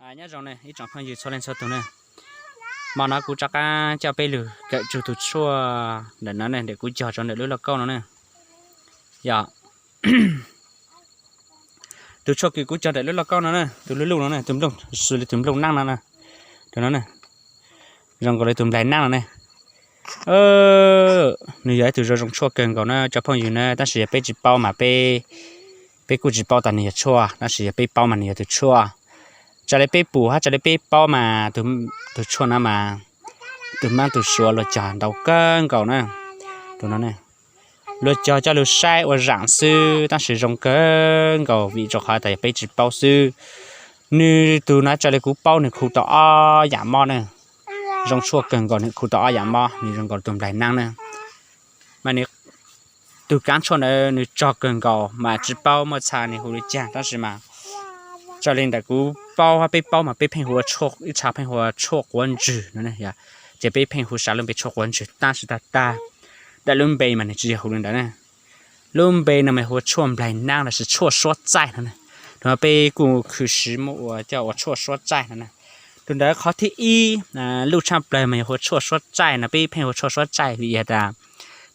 Nyob zoo ne ib tsoom phooj ywg txhua leej txhua tus ne, hmo no kuv rov qab coj peb lug kawm tsug tus tshuaj ntawm no ne, ntawm kuv cog rau ntawm lub lauj kaub no ne. Yog tus tshuaj kws kuv cog ntawm lub lauj kaub no ne, tus lub luj no ne, tus nplooj xws li tus nplooj nab no, tus no ne, zoo nkaus li tus nplaig nab no ne. Nws yog ib tug zoo zoo tshuaj kawg nkaus na cov phooj ywg na, tab sis yog peb tsis paub mas peb, peb kuj tsis paub tas nws yog tshuaj, tab sis yog peb paub mas nws yog tus tshuaj. Txawm li peb pum hab txawm li peb paub mas tus tshuaj no mas tus Hmoob tus Suav luag cog ntau kawg nkaus na. Tus no ne, luag cog coj lug saib ua zaam xwb, tab sis zoo kawg nkaus vim rau qhov tas yog peb tsis paub xwb. Nws tus no txawm li kuv paub nws khu tau ob yam mob na. Zoo tshuaj kawg nkaus, nws khu tau ob yam mob, nws zoo nkaus tus nplaig nab na. Mas nws, tus kaav tshuaj ntawd nws tsog kawg nkaus mas tsis paub muaj txha nws hu li caag, tab sis mas txawm li ntawm kuv paub hab peb paub mas peb pheej hu ua tshuaj, ib txha pheej hu ua tshuaj quav ntswg no, ces peb pheej hu sav lub npe tshuaj quav ntswg tab sis tag tag, daim lub npe mas nws tsis yog hu li ntawd na. Lub npe no mas hu ua tshuaj nplaig nab lossis tshuaj suab txaij no na. Tus no peb kuj khwv siv muab ua coj ua tshuaj suab txaij no na. Tus ntawd qhov thib ib, luj tshaj plawg mas yog hu ua tshuaj suab txaij no, peb pheej hu ua tshuaj suab txaij vim yog tas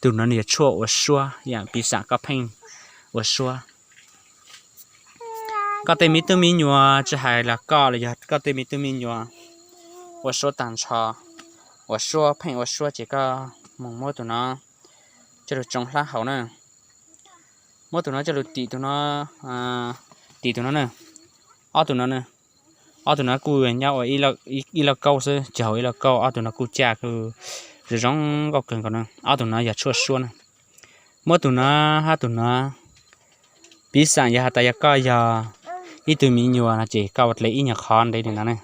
tus no nws yog tshuaj ua suab, yog piv xam koj pheej ua suab. Koj tej me tub me nyuam tsis hais los koj los yog koj tej me tub me nyuam ua suab tag nrho, ua suab pheej ua suab ces koj mus muab tus no coj lug tsoo hlab haus na. Muab tus no coj lug tim tus no, tim tus no na, ob tug no na. Ob tug no kuj nyob ua ib lauj kaub xwb, cog ua ib lauj kaub, ob tug no kuj caj kuj zoo zoo nkauj kawg nkaus na. Ob tug no yog tshuaj suab na. Muab tus no hab tus no, piv xam yog has tas yog koj yog ib tug me nyuam no ces koj ua dle ib nyuag qhov ntev li no ne,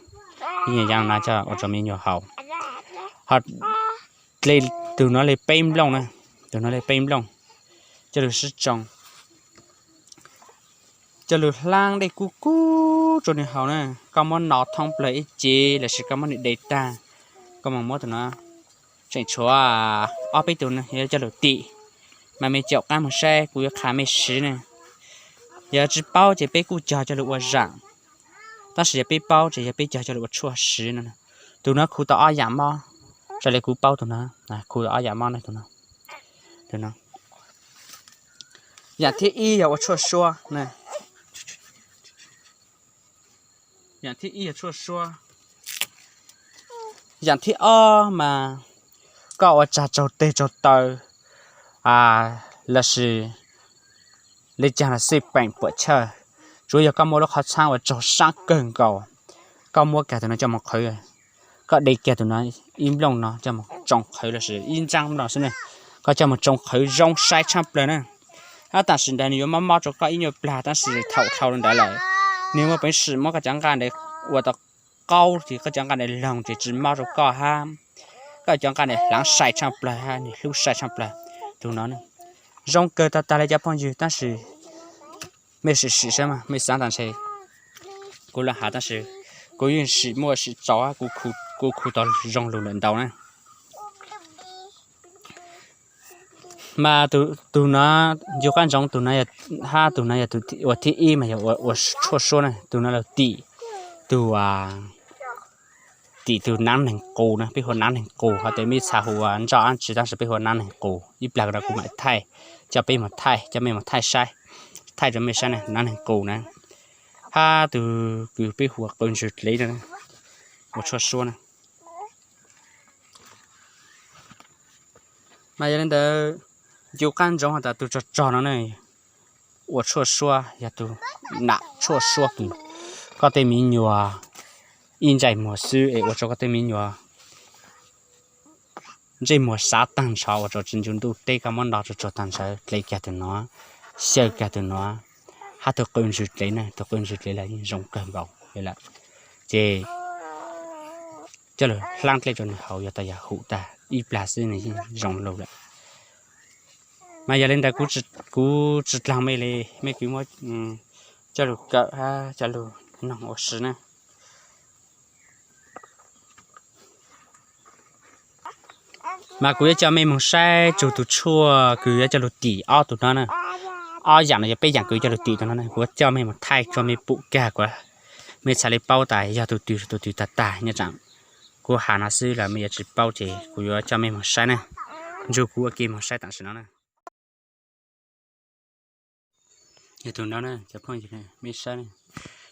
ib nyuag yav no coj ua rau me nyuam haus. Ho dle tus no li peb nplooj na, tus no li peb nplooj, coj lug sib tsoo, coj lug hlaab dej kub kub rau nws haus na. Koj muab no thoob plawg ib ce lossis koj muab nws de tag, koj mus muab tus no tseem tshuav ob peb tug no coj lug tim, mas mej caum qaab moog saib kuv yuav qha mej siv ne. Yog tsis paub ces peb kuj cog coj lug ua zaam, tab sis yog peb paub ces yog peb cog coj lug ua tshuaj siv no. Tus no khu tau ob yam mob, raws li kuv paub tus no khu tau ob yam mob ne. Tus no, yam thib ib yog ua tshuaj suab, yam thib ib yog tshuaj suab. Yam thib ob mas koj ua tsag tsaug teg tsaug taw lossis li caag los xij peem puam chawj, tsuav yog koj muaj lub qhov txhaab uas tsaug sab kawg nkaus, koj muab kiag tus no coj mus qhwv, koj de kiag tus no ib nplooj no coj mus tsoo qhwv lossis ib ntsaab no xwb ne, koj coj mus tsoo qhwv zoo sai tshaj plawg na. Hab tam sim ntawd nws yuav mob mob rau koj ib nyuag plag, tab sis thaum dhau li ntawd lawm, nws muaj peev xwm muab koj cov nqaj ntawd ua tau qaub ces koj cov nqaj ntawd loog ces tsis mob rau koj hab, koj cov nqaj ntawd hlaav sai tshaj plawg hab nws hlub sai tshaj plawg. Tus no zoo kawg tag tag li cov phooj ywg, tab sis mej sim sim saib mas mej xaav tas ntshe kuv lug has, tab sis kuv yeej sim muaj sim txaus, kuv khu tau zoo lug lawm ntau na. Mas tus no, yug qab ntsoov tus no, hab tus no yog ua thib ib mas yog ua tshuaj suab na. Tus no lug tim tus, tim tus naav neeg qus na, peb hu ua naav neeg qus, ho tej mej txha hu ua ntsoj dlaab tsi, tab sis peb hu ua naav neeg qus. Ib plag no kuv mam thaij, coj peb mus thaij, coj mej mus thaij saib, thaij rau mej saib na, naav neeg qus na. Hab tus kws peb hu ua qw ntswg dlev no, ua tshuaj suab na. Mas yog li ntawd, yug qab ntsoov has tas tus tsog tsog no ne, ua tshuaj suab yog tus nam tshuaj suab kws koj tej me nyuam ib ntsej muag xwb es ua rau koj tej me nyuam ntsej muag sav taag nrho, ua rau tsis ncu ntuj teb, koj muab no tsuag tsuag taag nrho, dlev kiag tus no, xyaw kiag tus no, hab tus qw ntswg dlev na, tus qw ntswg dlev los yeej zoo kawg nkaus lawm. Ces coj lug hlaab dlej rau nws haus, yog tas yog hum tag ib plag xwb nws yeej zoo lug lawm. Mas yog li ntawd kuv tsis dlaag mej li, mej kws muab coj lug kawm hab coj lug noog ua si na. Mas kuv yuav coj mej moog saib tsug tus tshuaj kws yuav coj lug tim ob tug no na. Ob yaam no yog peb yaam kws coj lug tim tus no na, kuv coj mej moog thaij rua mej pum kag kuas Mej txhaj li paub tas yog tus twg tus twg tag tag nyob tseem kuv has no xwb los mej yuav tsis paub ces kuv yuav coj mej moog saib na. Nrug kuv ua ke moog saib tam sim no na. Yog tus no na cov phooj ywg, mej saib,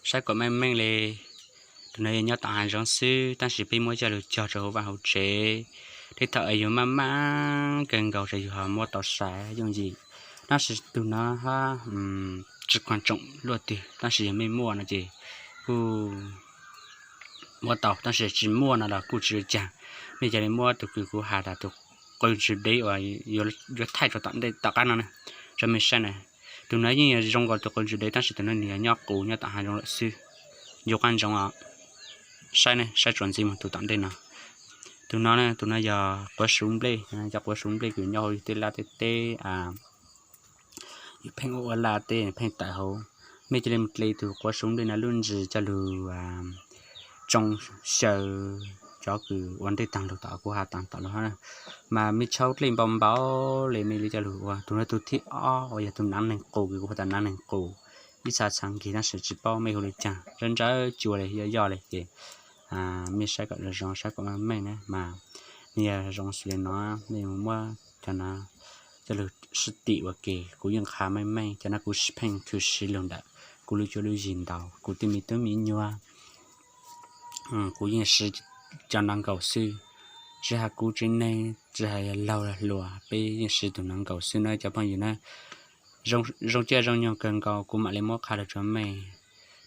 saib kom meej meej li. Tus no yog nyob tom hav zoov xwb tab sis peb muab coj lug cog rau hauv vaj hauv tsev. Tej thaum yus maj maj kawg nkaus ces yus ho muab tau sai yooj yim. Tab sis tus no hab tsis quan trọng luaj twg, tab sis yog mej muaj no ces kuj muab tau, tab sis tsis muaj no los kuj tsis ua caag. Mej ca le muab tus kws kuv has tas tus qw ntswg dev uas yuav thaij rua tom ntej tom qab no na rua mej saib na. Tus no yeej yog zoo nkaus tus qw ntswg dev tab sis tus no nwg yog nyob qus nyob tom hav zoov lawm xwb. Ncu qab ntsoov os, saib ne, saib tsuas ntxiv moog tus tom ntej no. Tus no, tus no yog quav suv nplej, cov quav suv nplej kws nyob hauv tej laj tej teb, yus pheej ua ua laj tej pheej tawm hauv. Mej ca le mus dle tus quav suv nplej no lub ntsws coj lug tsoo xyaw cov kws ua ntej taag lug tom kuv has taag tom lug hab, mas mej tshaub dlej npau npau le mej le coj lug ua. Tus no tus thib ob uas yog tus naav neeg qus kws kuv has tas naav neeg qus, ib txha txha nkig tab sis tsis paub mej hu le caag, ntsawv ntsawv cua le yoj yoj le ces mej saib kom zoo zoo saib kom meej meej na mas nws yog zoo xws li no, mej mus muab cov no coj lug sib tim ua ke. Kuv yeej qha meej meej, cov no kuv pheej khwv siv lug ntawm kuv lub cuab lub yig ntau, kuv tej me tub me nyuam kuv yeej siv cov no nkaus xwb. Tsis has kuv tsev neeg, tsis has yog laug hluas, peb yeej siv tus no nkaus xwb na cov phooj ywg na. Zoo caij zoo nyoog kawg nkaus kuv mam li muab qha lug rua mej.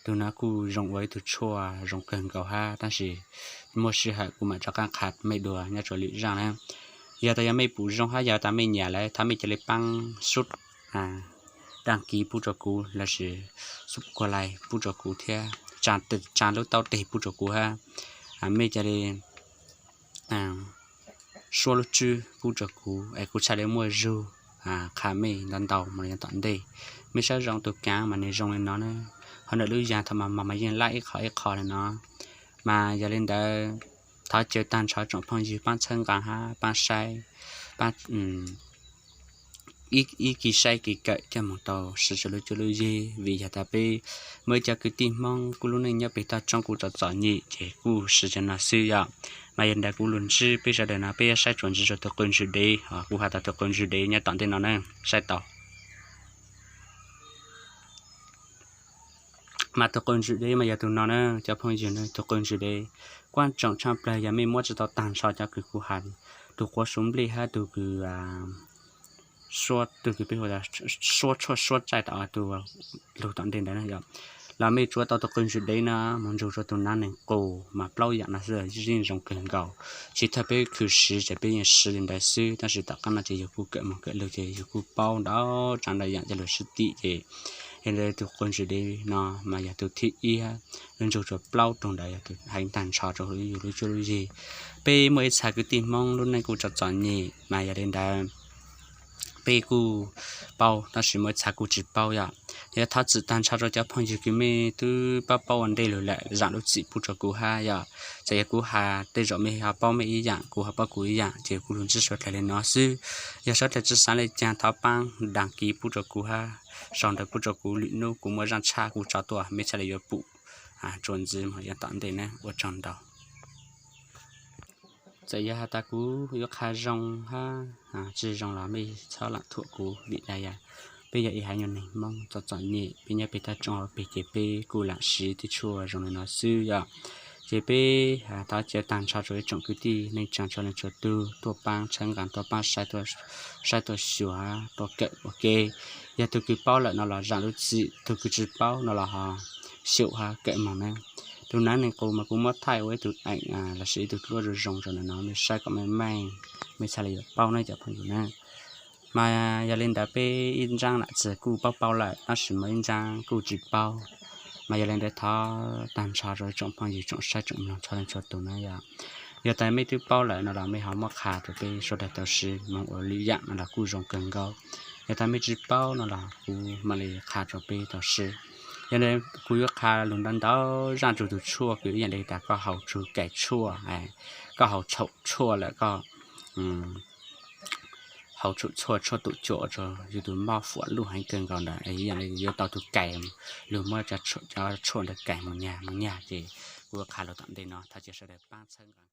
Tus no kuj zoo ua ib tug tshuaj zoo kawg nkaus hab, tab sis muaj sij hawm kuv mam rov qab qha mej dua nyob rua lwm zaaj na. Yog tas yog mej pum zoo hab yog tas mej nyiam lawm thov mej ca le paab sub dag kiv pub rua kuv lossis subscribe pub rua kuv thiab, tsaa lub taub teg pub rua kuv hab, mej ca le suab lub tswb pub rua kuv es kuv txhaj le muaj zug qha mej ntau ntau moog le yav tom ntej. Mej saib zoo tus kaav mas nwg zoo le no na, ho ntawm lub yag thaum mas mog mas yeej lab ib qho ib qho le no. Mas yog le ntawd thov caw taag nrho tsoom phooj ywg paab txhawb nqaa hab paab saib, ib kis saib kis kawm coj moog tau siv rua lub cuab lub yig, vim yog tas peb muaj ib co kwv tij Hmoob kuj lub neej nyob peg toj roob kuj txom txom nyem ces kuj siv cov no xwb yom. Mas yog ntawd kuv lug ntsib peb sawv daws no peb yuav saib tsuas ntxiv rua tus qw ntswg dev, kuv has tas tus qw ntswg dev nyob tom ntej no na, saib tau. Mas tus qw ntswg dev mas yog tus no na cov phooj ywg na, tus qw ntswg dev kuab tsoom tshaj plawg yog mej muab tsis tau taag nrho cov kws kuv has, tus quav suv nplej hab tus kws suab, tus kws peb hu tas suab tshuaj suab tsaij tom tus lug tom ntej ntawd na yom, los mej tsuav tau tus qw ntswg dev no moog nrug rua tus naav neeg qus mas plaub yaam no xwb yeej zoo kawg nkaus. Tsis thaum peb khwv siv ces peb yeej siv li ntawd xwb, tab sis tom qab no ces yug kuj kawm moog kawm lug ces yug kuj paub ntau tsav ntau yaam coj lug sib tim ces yog li tus qw ntswg dev no mas yog tus thib ib, lub ntsug rua plaub tug ntawd yog tus heev taag nrho rua yug lub cuab lub yig. Peb muaj ib txha kwv tij Hmoob lub neej kuj txom txom nyem mas yog li ntawd peb kuj paub tab sis muaj ib txha kuj tsis paub yom. Yog thov txim taag nrho rua cov phooj ywg kws mej twb paub paub ua ntej lug lawm zaam lub txim pub rua kuv hab yom. Txawm yog kuv has tej zaum mej ho paub mej ib yaam, kuv ho paub kuv ib yaam ces kuv lug ntsib suav dlawg li no xwb. Yog suav dlawg tsis xaav le caag thov paab dag kiv pub rua kuv hab sau ntawv pub rua kuv, lwm nub kuv muaj zaaj tshaj kuv tso tuaj mej txhaj le yuav pum tsuas ntxiv moog yav tom ntej na. Ua tsaug ntau. Txawm yog has tas kuv yuav qha zoo hab tsis zoo los mej txhob laam thuam kuv vim tas yog peb yog ib haiv nyuas neeg Hmoob txom txom nyem, peb nyob peg toj roob hauv peg ces peb kuj laam siv tej tshuaj zoo li no xwb yom. Ces peb thov caw taag nrho rua ib tsoom kwv tij neej tsaa txhua leej txhua tug tuaj paab txhawb nqaa, tuaj paab saib, tuaj xyuas, tuaj kawm ua ke. Yog tug kws paub lawm no los zaam lub txim, tug kws tsis paub no los ho xyaum hab kawm moog na. Tus naav neeg qus mas kuv muab thaij ua ib tug eem lossis ib tug duab zoo zoo rua ntawm no mej saib kom meej meej, mej txhaj le yuav paub na cov phooj ywg na. Mas yog li ntawd peb ib ntsaab lam txwg kuj paub paub lawm tab sis muaj ib ntsaab kuj tsis paub. Mas yog li ntawd thov taag nrho rua tsoom phooj ywg tsoom saib tsoom mloog txhua leej txhua tug na yom. Yog tas mej twb paub lawm no los mej ho muab qha rua peb suav dlawg tau siv moog ua lwm yaam no los kuj zoo kawg nkaus. Yog tas mej tsis paub no los kuv mam li qha rua peb tau siv. Yog li kuv yuav qha lug ntau ntau zaaj rua tug tshuaj kws ib yaam li tas koj haus tshuaj, kais tshuaj, koj haus tshuaj lawm koj hauv tshum tshuaj tshuaj tus cuam rau yus tus moj fuam luj heev kawg nkaus ntawd es ib yam li yuav tau tus kais, luag muab cov tshuaj ntawd kais mus nyag mus nyag ces kuv qha los tom ntej no thov cia sawv daws pab txhawb nqa.